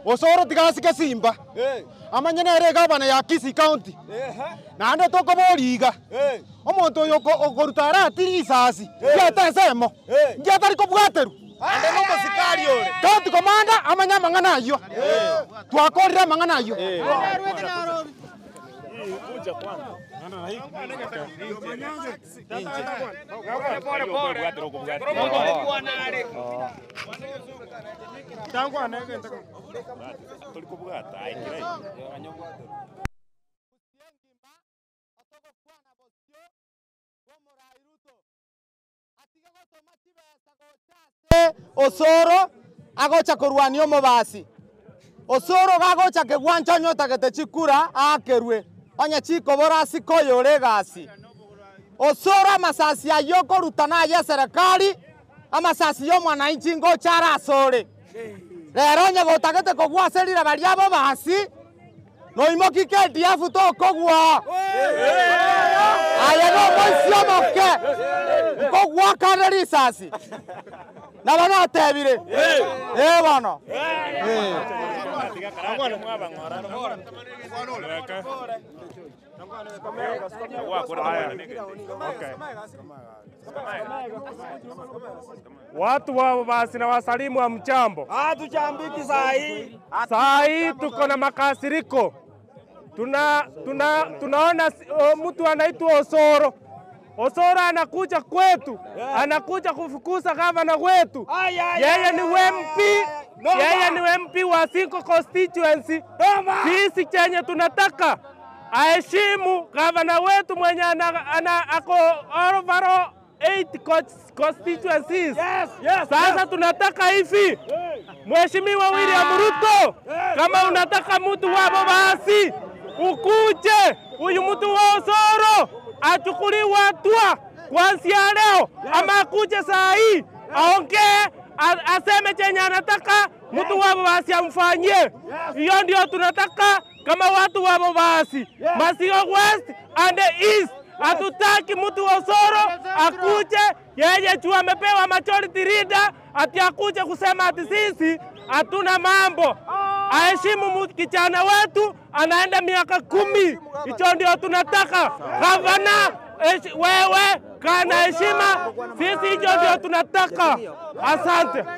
Osoro tigasike Simba. Amanyene ere gavana ya Kisii County. Naende tokoboriga. Omonto oyo okoruta aratiri isasi. Yatesemo. Ngiatari kobwateru. Ande nomosikari ore. County commander amanya mang'ana ayo. Twakorire mang'ana ayo. Osoro agocha korwania omobasi. Osoro gagocha kegwancha onyotagete chikura akerwe. Onye chikobora asikoyore egasi. Osoro amasasi ayo korutana aye serikali amasasi yo mwananchi ngocha arasore. Rero onye gotagete kogwaserire baria abobasi noimoki KDF tokogwa. Aye no moisi omoke nkogwakane risasi. Na bana atebire. Bana. Watu wao basi na wasalimu wa mchambo. Hatuchambiki saa hii. Saa hii tuko na makasiriko. Tunaona mtu anaitwa Osoro. Osoro anakuja kwetu, anakuja kufukuza gavana wetu. Yeye ni MP, yeye ni MP wa Sinko constituency. Sisi chenye tunataka aheshimu gavana wetu mwenye ana ako overall 8 constituencies. Sasa tunataka hivi, Mheshimiwa William Ruto, kama unataka mtu wa basi ukuje huyu mtu wa Osoro achukuliwe hatua kuanzia leo, ama akuje saa hii aongee, aseme chenye anataka mtu wa basi amfanyie. Hiyo ndio tunataka kama watu wa Bobasi, Masio West and the East. Hatutaki mtu Osoro akuje yeye tu amepewa majority leader ati akuje kusema ati sisi hatuna mambo. Aheshimu kijana wetu anaenda miaka 10. Hicho ndio tunataka. Gavana wewe kana heshima, sisi hicho ndio tunataka. Asante.